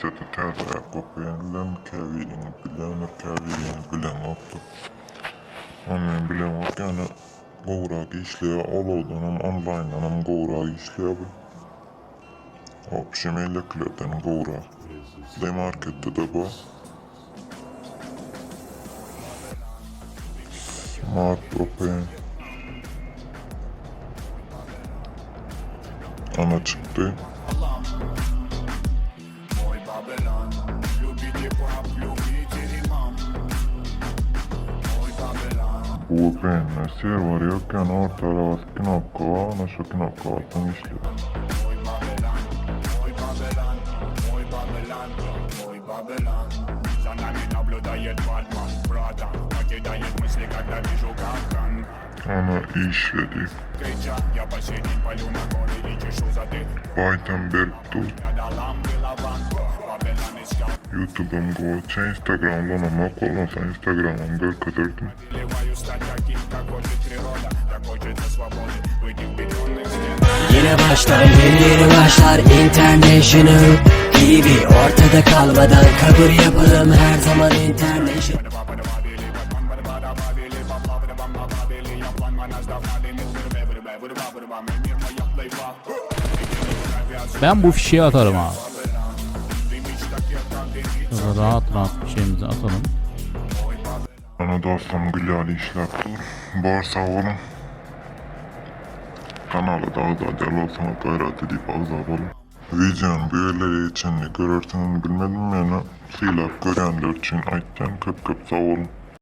Marketde-de täzeräk VPN-den käbiriňiz bilýändir, käbiriňiz bileňokdyr. Ony men bilemok ýöne gowurak işleýär, olowdanam onlaýndanam gowurak işleýär bu. Wapşe beýlekilerden gowurak. Play Marketde-de bar. Smart VPN. Ana çykdy. Bu VPN-de serwer ýok ýöne orta ara basyp knopka bar, ana şo knopka bassaň işleýär. Ana işledi. Baýtam berip dur. Youtubem gowy, Instagram ulanamok, bolmasa Instagramam görkezerdim. Yine başlar yeni yeni başlar International TV Ortada kalmadan kabul yapalım her zaman International Ben bu fişeği atarım abi. Şöyle rahat rahat fişeğimizi atalım. Ana dostum gül ýaly işläp dur. Bar sag boluň. Kanala da agza däl bolsaňyz gaýrat edip agza boluň. Wideony bu ýerlere çenli görersiňizmi bilmedim ýöne sylap görýänler üçin aýtýan köp köp sag boluň.